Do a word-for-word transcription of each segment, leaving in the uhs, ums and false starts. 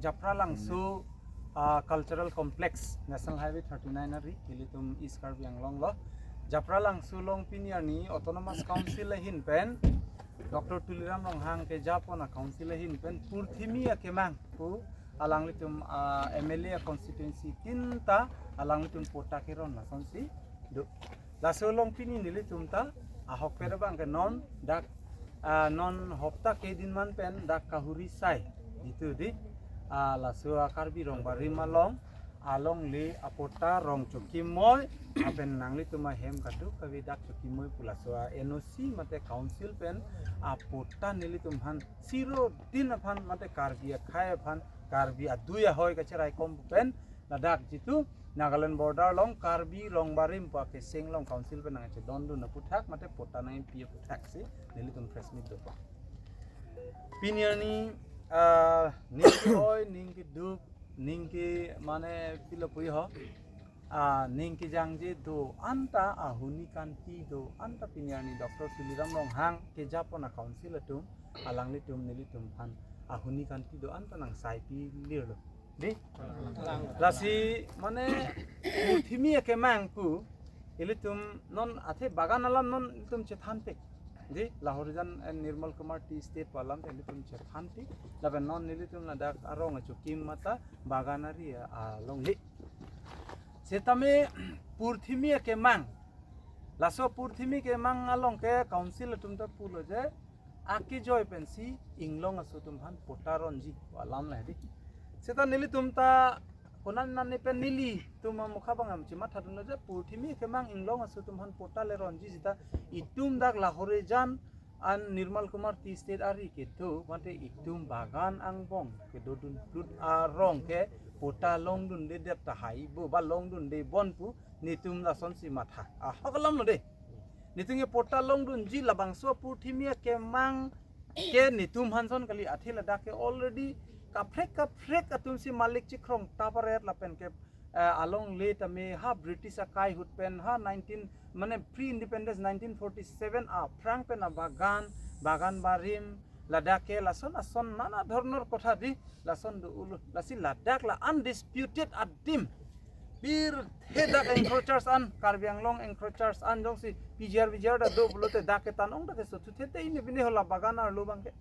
Japralangso, ah, Cultural Complex, National Highway thirty-nine ari, ilitum East Karbi Anglong lo. Japralangso along pini arni Autonomous Council ahin pen, Doctor Tuliram Ronghang kejapon a-council ahin pen, Purthimi Akemang pu alanglitum, ah, M L A constituency tin ta alanglitum patta keron lasonsi do. Laso along pini nelitum ta ahokpet abang ke non dak, ah, non hopta kedinman pen dak kahuri sai jitu di, ah, laso a-Karbi Rongbarim along, alongle apatta rong chokimoi, lapen nanglitum ahem kadokave dak chokimoi pu laso a-N O C mate council pen apatta nelitum aphan siro din aphan mate Karbi akhei aphan, Karbi adui ahoi kacheraikom pen ladak jitu Nagaland border along Karbi Rongbarim pu akeseng along council pen nangchedondun aputhak mate patta nangpi aputhak si nelitum press meet dopo. Pini arni, ah, ning ke-oi, ning keduk, ning ke mane pilo puji ho, ah, ning kejangje do-an ta, ahuni kanti do-an ta pini arni Doctor Tuliram Ronghang kejapon a-council atum alanglitum nelitum aphan ahuni kanti do-an ta nangsaipi lirlo. Di? Lasi mane Purthimi Akemang pu ilitum non athe bagan alam non ilitum chethanpik. Di, Lahorijan and Nirmal Kumar Tea Estate pu alam ilitum chethanpik. Lapen non ilitum ladak arong achokim mate bagan ari alongle. Setame Purthimi Akemang, laso Purthimi Akemang along ke council atum ta pulo je akejoi pensi inglong aso atum aphan patta ronji pu alam le di. Seta nelitum ta konat nani pen nelitum amokha abang chemathadunlo je Purthimi Akemang inglong aso atum aphan patta le ronji seta itum dak Lahorijan and Nirmal Kumar Tea Estate ari kedo mate itum bagan angbong kedodun plut arong ke patta longdundedet tahai bo ba longdunde bon pu nelitum lasonsi matha. Ahok alam lo de. Nelitum ke patta longdunji labangso Purthimi Akemang ke nelitum aphan son kali, athe ladak ke already kaprek kaprek atumsi malik chikrong taparet lapen ke, eh, alongle tame ha British akai ahut pen ha nineteen mane pre-independence nineteen forty-seven aphrang pen abagan, bagan barim, ladak ke lason ason nana dhornor kotha di lason do-olo. Lasi ladak la undisputed adim. Pirthe dak encroachers an, Karbi Anglong encroachers an jongsi P G R V G R ta do pulote dak ke tan-ong dak ke sothu thete ini bini hala bagan arlo abang ke.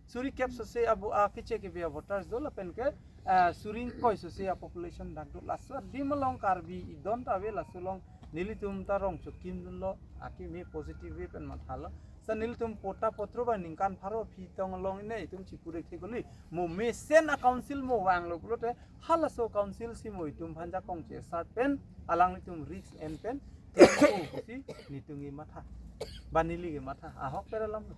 Suri kep sose abu a keche kebe a-voters do lapen ke, eh, suri ingkoi sose a-population dak do. Laso adim along Karbi idon ta ave, laso along nelitum ta rong chokimdunlo, akimi positive way pen mathalo. Sa nelitum patta potro ba ningkan pharo aphi tong along ine itum chipurek thekoli. Mo mesen a-council mo vanglo pulote halaso council si mo itum aphan jakong chesat pen alanglitum risk en pen tempo si nelitum kematha. Ba neli kematha. Ahokpet alam lo.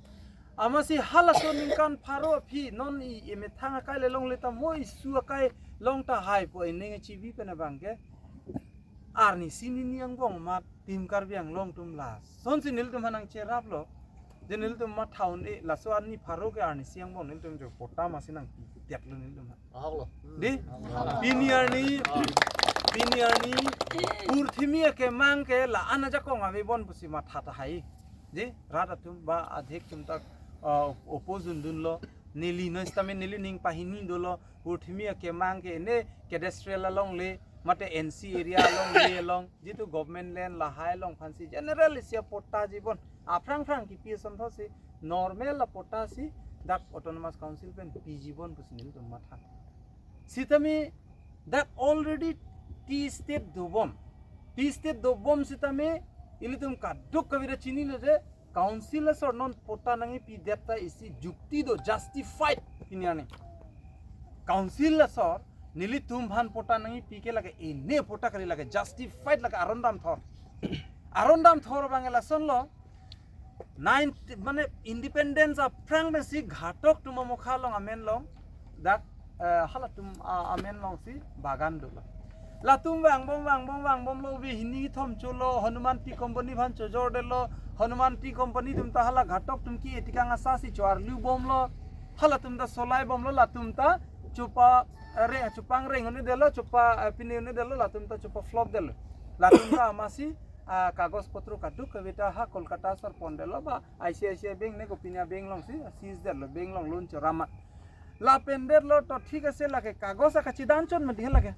Amatsi halaso ningkan pharo aphi non i emethang akai le longle ta mo isu akai long tahai pu ening chibi pen abang ke. Arni isi hini angbong mat Team Karbi Anglong atum lasonsi nelitum aphan nangcheraplo. Je nelitum matha un-e laso arni pharo ke arni isi angbong nelitum jo patta masi nangpidetlo nelitum aphan. Ahok lo. Di? Ahok. Pini arni, pini arni, Purthimi Akemang ke la-an ajakong ave bon pusi matha tahai. Di? Rat atum ba adhik atum ta, uh, oppose dundunlo. Neli noi sitame neli ning pahini dolo. Purthimi Akemang ke ne cadastral alongle, mate N C area alongle along, jitu government land lahai along aphansi general isi apatta ji bon. Aphrang phrang kipi ason thotsi normal apatta si dak Autonomous Council pen piji bon pusi nelitum matha. Sitame dak already tea estate dobom. Tea estate dobom sitame ilitum kadokave ta chinilo je council asor non patta nangpidet ta isi jukti do, justified pini arni. Council asor nelitum aphan patta nangpi ke lake ene patta kali, lake justified, lake arondam thor. Arondam thor abang lason lo, nine, mane independence aphrang pensi Ghatok atum amokha along amen long dak, eh, halatum, ah, amen longsi bagan dolo. Latum vangbom, vangbom, vangbomlo, ove hini thom cholo, Hanuman Tea Company aphan chojordetlo, Hanuman Tea Company atum ta hala Ghatok atum ke etikang asasi cho-arlu bomlo, halatum ta solai bomlo, latum ta chopa, eh, re, chopang reng un-edetlo, chopa, eh, pine un-edetlo, latum ta chopa flop detlo. Latum ta amatsi, ah, kagos potro kadokave ta ha Kolkata asor pondetlo ba I C I C I Bank ne kopine a-bank longsi, ah, seize detlo, bank along loan chora amat. Lapen det lo to thik ase, lake kagos akachidan chot mati lake.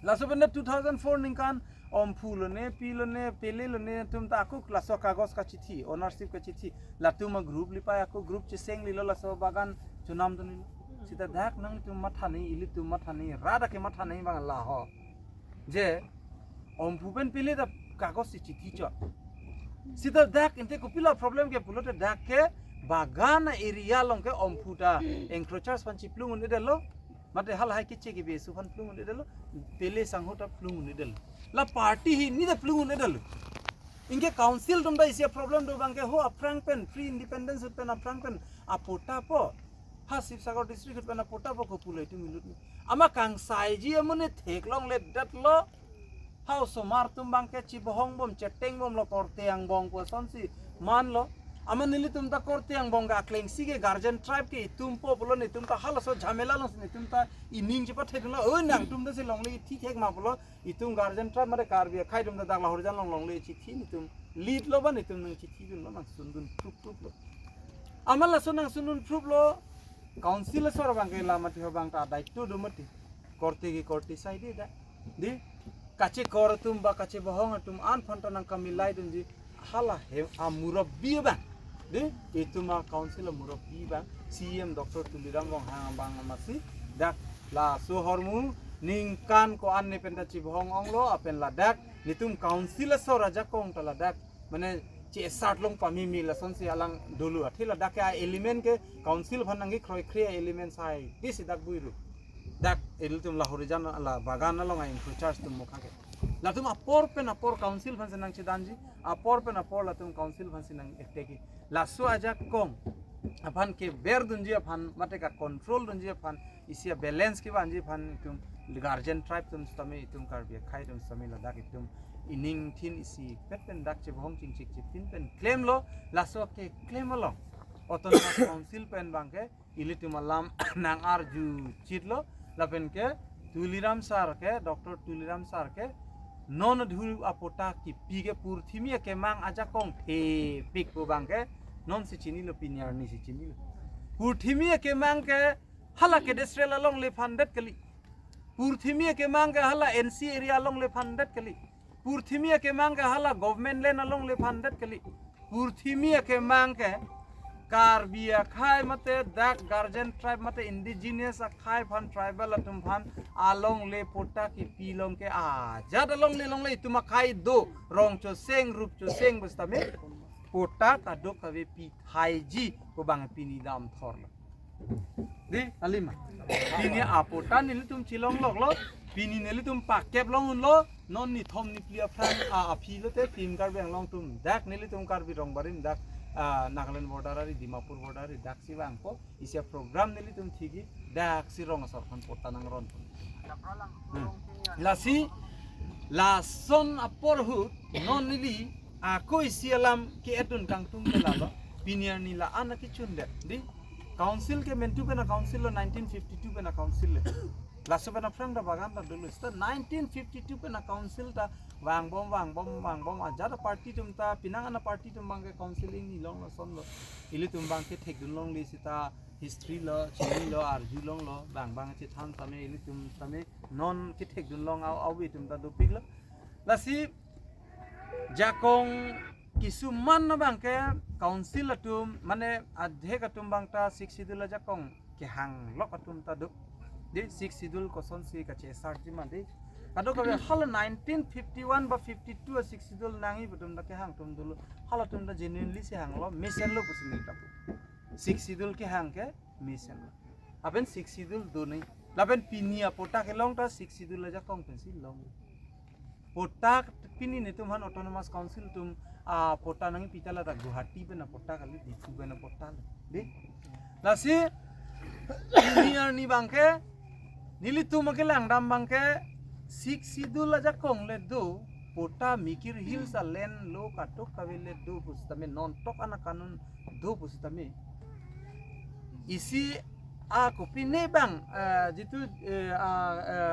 Laso pen det two thousand four ningkan Omphu lone, Pi lone, Pele lone, atum ta ako laso kagos kachithi, ownership kachithi. Latum a group lipai ako group cheseng lilo laso bagan chonam dunlo. Sita dak nangtum matha nangji, ilitum matha nangji, rat ake matha nangji abang laho. Je Omphu pen Pele ta kagos si chithi chot. Sita dak ante kopilo problem ke pulote dak ke bagan area along ke Omphu ta encroachers aphan chiplung un-edetlo. Mate halahai keche ke besu aphan plung un-edetlo. Pele sangho ta plung un-edetlo. La party hini ta plung un-edetlo. Anke council atum ta isi problem do abang ke ho aphrang pen, pre-independence pen aphrang pen apatta po. Ha Sibsagar district pen apatta po ko pulai tu milut ni. Amat kangsaiji amonit theklongledet lo. Ha osomar atum abang ke chibohong bom, cheteng bomlo, korte angbong pu asonsi manlo. Amat nelitum ta korte angbong ke aklengsi ke guardian tribe ke itum po pulo, nelitum ta halaso jhamela alongsi nelitum ta ining chepathe dunlo. Oi, nangtum ta si longle ithi thek ma pulo. Itum guardian tribe mate Karbi akhei atum ta dak Lahorijan along longle chithi nelitum lead lo ba nelitum nangchithi dunlo, nangsun dun proof proof lo. Amat laso nangsun dun proof lo. Council asor abang ke la mati ho abang ta daityo do mati. Korte ke korte sai di dak. Di, kachekor atum ba kachebohong atum an aphan ta nangkamilai dunji, hala hem amurabi abang. Di, itum a council amurabi abang, C E M Doctor Tuliram Ronghang abang amatsi dak laso ahormu ningkan ko-an ne pen ta chibohong onglo, lapen ladak nelitum council asor ajakong ta ladak, mane che-start long pamimi lasonsi alang dolo, athe ladak ke a element ke council aphan nangkekroikre a element sai di si dak buiru. Dak ilitum Lahorijan la bagan along a encroachers atum mokha ke. Latum apor pen apor council aphansi nangchedanji, apor pen apor latum council aphansi nang-attack-ji. Laso ajakong aphan keber dunji aphan mate ka-control dunji aphan, isi a-balance kevanji aphan itum guardian tribe atum sitame, itum Karbi akhei atum sitame ladak itum iningthin isi pet pen dak chebohong chingchik chipin pen klemlo. Laso keklem along Autonomous Council pen abang ke ilitum alam nang-arju chitlo, lapen ke Tuliram sir ke, Doctor Tuliram sir ke, non adhu apatta kipi ke purthimi akemang ajakong thepik pu abang ke nonsi chinilo, pini arni si chinilo. Purthimi akemang ke hala cadastral alongle aphan det kali. Purthimi akemang ke hala N C area alongle aphan det kali. Purthimi akemang ke hala government land alongle aphan det kali. Purthimi akemang ke Karbi akhei mate dak guardian tribe mate indigenous akhei aphan, tribal atum aphan alongle patta kipi along ke ajat alongle alongle itum akhei do, rong choseng, rup choseng pu sitame patta kadokave pithaiji pu abang pini damthorlo. Di, alima. Pini apatta nelitum chilongloklo, pini nelitum pakep long unlo, non nithom niphli aphrang a aphi lote Team Karbi Anglong atum, dak nelitum Karbi Rongbarim dak, ah, Nagaland border ari, Dimapur border ari, daksi vangpo, isi a-program nelitum thikji, daksi rong asor aphan patta nangron. Hmm. Lasi, lason apor ahut, non neli, ako isi alam ke-et dun kangtung ke lalo, pini arni la-an akechun det, di, council ke mentu pen a-council lo, nineteen fifty-two pen a-council lo. Laso pen aphrang ta bagan ta dolo. Seta nineteen fifty-two pen a-council ta vangbom, vangbom, vangbom. Ajat a-party atum ta, penang an a-party atum abang ke council ingni long lason lo. Ilitum abang ke thekdun longle seta history lo, chinilo, arjulonglo, bang bang chethan tame, ilitum tame, non kethekdun long au, au itum ta dopiklo. Lasi, jakong kisuman na abang ke council atum, mane adhek atum abang ta Sixth Schedule ajakong kehanglok atum ta do. Di Sixth Schedule kosonsi kachesarji ma di. Kadokave hala nineteen fifty-one ba fifty-two a-Sixth Schedule nangji pu atum ta kehang atum dolo. Halatum ta genuinely si hanglo, mesenlo pusi neli ta pu. Sixth Schedule kehang ke mesenlo. Lapen Sixth Schedule do nangji. Lapen pini apatta kelong ta Sixth Schedule ajakong pensi long. Patta pini netum aphan Autonomous Council atum apatta nangpi ta la ta Guwahati pen apatta kali, Diphu pen apatta kali. Di? Lasi pini arni abang ke, nelitum akelang dam abang ke, Sixth Schedule ajakong le do, patta Mikir Hills a-land lo kadokave le do pu sitame, non tok an a-kanun do pu sitame. Isi a kopine abang, eh, jitu, eh, a,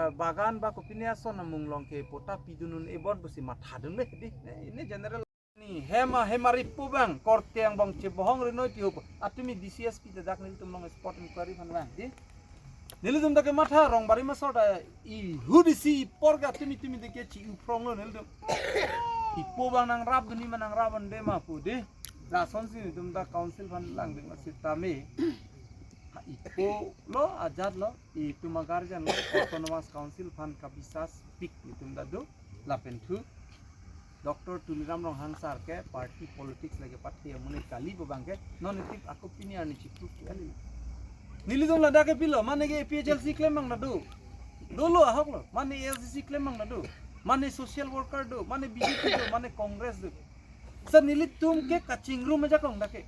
eh, bagan ba kopine ason amung along ke patta pidun un-e bon pusi mathadun le di. Ne, ne general Ni hema hemari pu bang, korte angbong chebohong rinoi tihup. Atumi D C S P te dak nelitum along spot inquiry aphan vang, di. Nelitum dak kematha Rongbari Masot ta ihu D C apor ke atumi tumi de ke chi-u phrong lo nelitum. Ipo bang nangrap duni ma nangrap ande ma pu, di. Lasonsi nelitum dak council aphan langding ma sitame. Ha, ipo lo, ajat lo, itum a-guardian lo, Autonomous Council aphan kabisas pik itum dak do, lapen thu Doctor Tuliram Ronghang sir ke party politics lake pathe amonit kali pu bang ke, non itum ako pini arni chipuk kali. Nelitum ladak ke pilo, mane ke A P H L C klem bang dak do. Dolo ahok lo, mane A S D C klem bang dak do. Mane social worker do, mane B J P do, mane Congress do. Sir, nelitum ke kachingrum ajakong dak ke.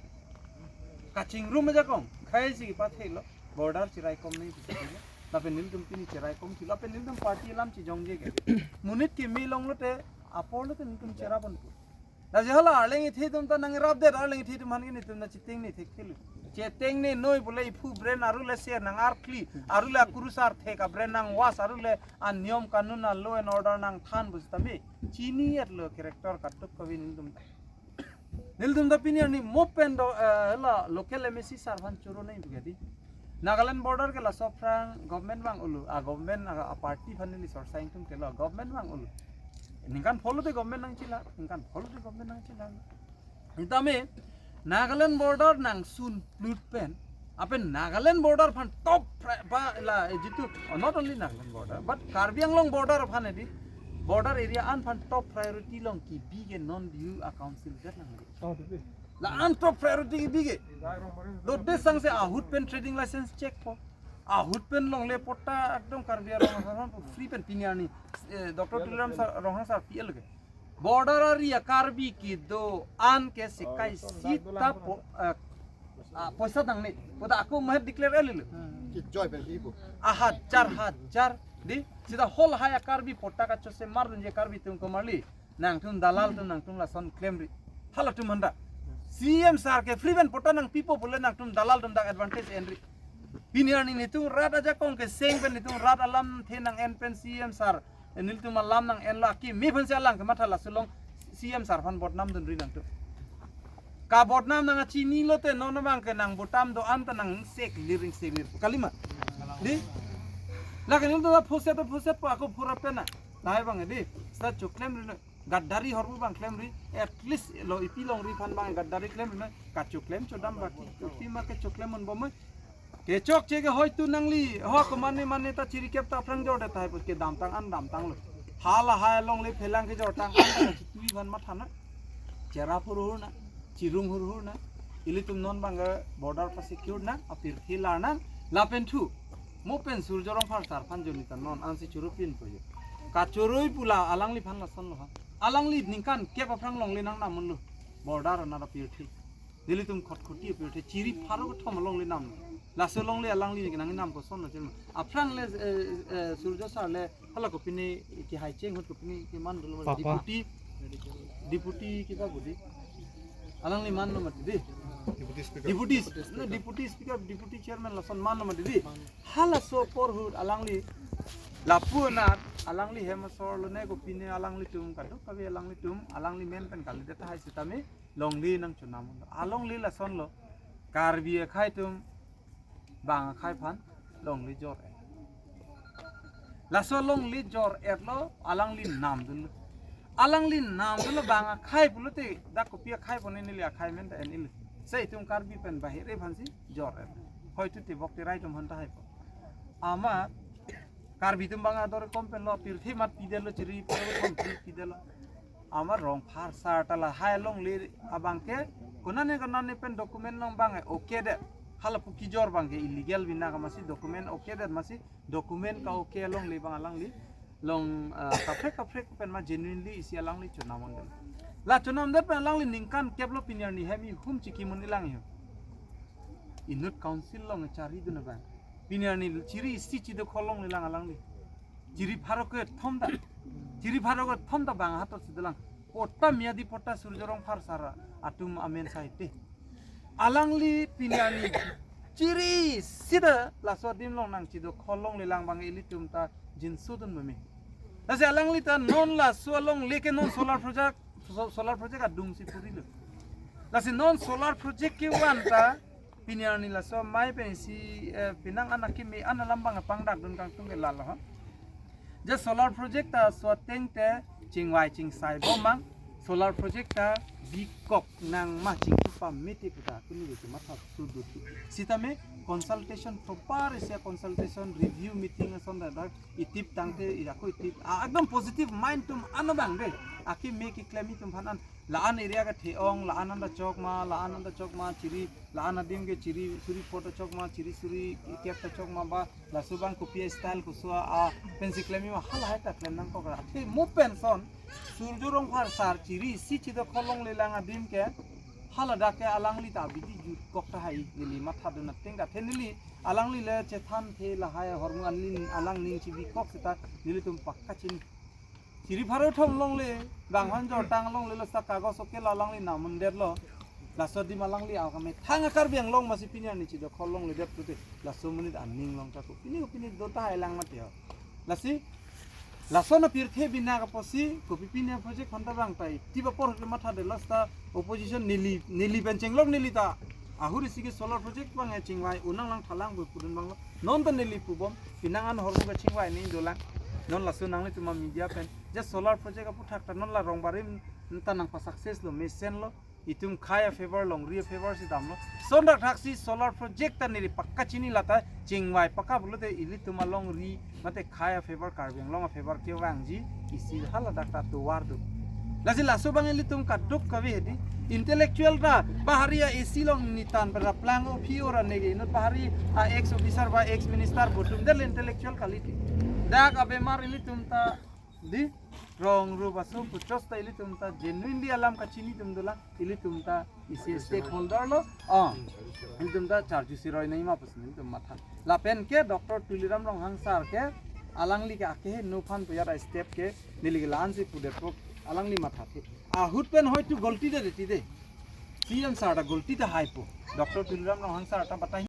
Kachingrum ajakong. Khei si pathe lo. Border cherai kom nangji pu si lo. Lapen nelitum pini cherai kom si lo. Lapen nelitum party alam chejongje ke. Monit keme longlo te, apor lo te nelitum cherap ponpo. Lasi hala arleng ithe atum ta nangrapdet, arleng ithe atum aphan ke nelitum ta chetengne thekthelo. Chetengnenoi pu le iphu brain aru le ser nangarkli, aru le akurusar thek a-brain nangwas, aru le aniyom kanun a-law and order nangthan pu sitame. Chini-et lo character katuk kave nelitum ta. Nelitum ta pini arni mo pen do, eh, la local M A C sir aphan choro nangji pu ke di. Nagaland border ke laso aphrang government vang-olo, a-government a, a-party aphan neli sorsa ingtung ke lo, government vang-olo. Ningkan pholo te government nangchelar, ningkan pholo te government nangchelar. Sitame Nagaland border nangsun plut pen, apen Nagaland border aphan top pri-, ba la, eh, jitu, oh, not only Nagaland border, but Karbi Anglong border aphan edi, border area an aphan top priority along kebi ke non diu a-council det nang. Oh, dibi. La an top priority kebi ke. Lo de sangse ahut pen trading license check po. Ahut pen longle patta ekdom Karbi Anglong aphan free pen pini arni, eh, Doctor Tuliram sir, Ronghang sir P L ke. Border area Karbi kedo-an ke sekai sita po, eh, ah, poisa dangne. Pu ta ako mahet declare elilo. Kijoi pen ibu. Ahajar hajar di. Sita whole hai a-Karbi patta kachose mardunji Karbi atum komarli. Nangtum dalal atum nangtum lason klemri. Halatum handa. C M sir ke free pen patta nangpipo pu le nangtum dalal atum dak advantage enri. Pini arni nelitum rat ajakong keseng pen nelitum rat alamthe nang-en pen C M sir. Nelitum alam nang-enlo, akimi aphan si alang kematha, laso along C M sir aphan bodnam dunri nangtum. Kabodnam nangchinilo te non abang ke nang botam do-an ta nang seklir seklir. Kalima. Di? Lake nelitum ta phoset phoset po ako phura pena. Lahai abang di. Sa choklemri lo. Gaddari ahormu abang klemri. At least lo ipi longri aphan abang gaddari klemri lo. Kachoklem chodam baki. Ipi ma ke choklem un bomoi. Kechokche ke hoitu nangli, ho ko mane mane ta chirikep ta aphrang jor det tahai pu kedamtang an damtanglo. Hala hai longle phelang kejortang an ta chitui aphan matha na. Cherap hurhur na, chirung hurhur na. Ilitum non abang ke border pa secure na, apirthe lar na, lapen thu. Mo pen Surjya Rongphar sir aphan joni ta non ansi choro pinpo jo. Kachoroi pu la alangliphan lasonlo ha. Alangli ningkan kep aphrang longle nangnam unlo. Border na apirthe. Nelitum Khatkhati apirthe chiri pharo kethom longle nam. Laso longle alangli nangnam koson na chirma. Aphrang le, eh, eh, Surjya sir le hala kopine kehai cheng ahut kopine keman dolo Papa. Deputy, deputy kiba budi. Alangli manlo mati di. Deputy speaker. Deputy, no, deputy speaker, deputy chairman lason manlo mati di. Halaso apor ahut alangli lapu anar alangli hem asor lone kopine alanglitum kadokave alanglitum alangli men pen kalidet tahai sitame longle nangchonam unlo. Alongle lasonlo. Karbi akhai atum bang akhai aphan longle jor-et. Laso longle jor-etlo alangli namdunlo. Alangli namdunlo bang akhai pulote dak kopi akhai pone neli akhai men ta en-ilo. Se itum Karbi pen bahire aphansi jor-et. Hoitu tebok terai atum aphan tahaipo. Amat Karbi atum bang ador kom pen lo pirthe mat pidetlo chiri pharo kom pi pidetlo. Amat Rongphar sir ta lahai longle abang ke konane konane pen document along abang okay det. Halapu kejor abang ke illegal bina ka masi document okay det masi document ka okay longle abang alangli. Long, ah, kaprek kaprek pen ma genuinely isi alangli chonam undet. La chonamdet pen alangli ningkan kep lo pini arni hem ihum chiki mun ilang yo. Inut council along charidun abang. Pini arni chiri isi chido kholong lelang alangli. Chiri pharo kethom ta. Chiri pharo kethom ta bang ahatot si dolang. Patta miyadi patta Surjya Rongphar sir atum amen saite. Alangli pini arni chiri sida laso adim along nangchido kholong lelang abang ilitum ta jinsudun meme. Lasi alangli ta non laso alongle ke non solar project So-, solar project adung si purilo. Lasi non solar project kevan ta pini arni laso amei pensi, eh, penang an akimi an alam abang pangdakdun kangtung ke lalo ha. Je solar project ta laso ateng te chingvai chingsai bomang, solar project ta bikok nang ma chingki pamiti puta kuni ke matha suduti. Sitame consultation proper isi consultation review meeting ason dak itip tangte ijako itip. Ah, ekdom positive mind atum ano bang de. Akimi keklem atum aphan an la-an area ke the-ong, la-an anta chok ma, la-an anta chok ma, chiri, la-an adim ke chiri suri phongo ta chok ma, chiri suri kep ta chok ma ba, laso abang kopi style koso a pensi klem ma halahai ta klem nangkok ra. Athe mo penson Surjya Rongphar sar chiri isi chido kholong lelang adim ke haladak ke alangli ta abidi jutkok tahai neli mathadun ateng ta the neli alangli le chethan the lahai ahormu an ning alang ning chibikok seta nelitum pakka chini. Chiri pharo thom longle, bang hon jortang longle laso kagos oke la alangli namun detlo. Laso adim alangli akame thang akar biang long masi pini arni chido kholong ledet pute. Laso monit aning long ta ko. Pini ko pini do tahai lang mati ho. Lasi, laso na pirthe bina ka posi, kopi pini project phanta bang tai. Tiba por ke mathade lasta opposition neli, neli pen chenglok neli ta. Ahuri sigi solar project bang e chingvai, unang lang thalang bu pudun bang lo. Non ta neli pubom, penang an hormu ke chingvai ni dolang. Non laso nanglitum media pen. Je solar project aputhak ta non la Rongbarim ta nangpa success lo, mesen lo. Itum khei a-favor longri a-favor si damlo. Sondak thaksi solar project ta neli pakka chini lata chingvai pakka pulote ilitum alongri mate khei a-favor Karbi Anglong a-favor kevangji isi haladak ta tovar do. Lasi laso abang ilitum kaduk kave hedi. Intellectual ta bahari a-A C along nitan pen raplang o phi ora nege inut bahari a-ex officer ba ex minister bo atum del intellectual kaliti. Dak abemar ilitum ta di rong ru baso puchos ta ilitum ta genuinely alam kachini atum dolang, ilitum ta isi stakeholder lo. Ah, ilitum ta charju siroi nai ma pusi ilitum matha. Lapen ke Doctor Tuliram Ronghang sir ke alangli ke ake no phan pu ya da step ke neli ke la-an si pudet po alangli mathathe. Ahut pen hoitu golti de de ti de. C M sir ta golti ta haipo. Doctor Tuliram Ronghang sir ta batai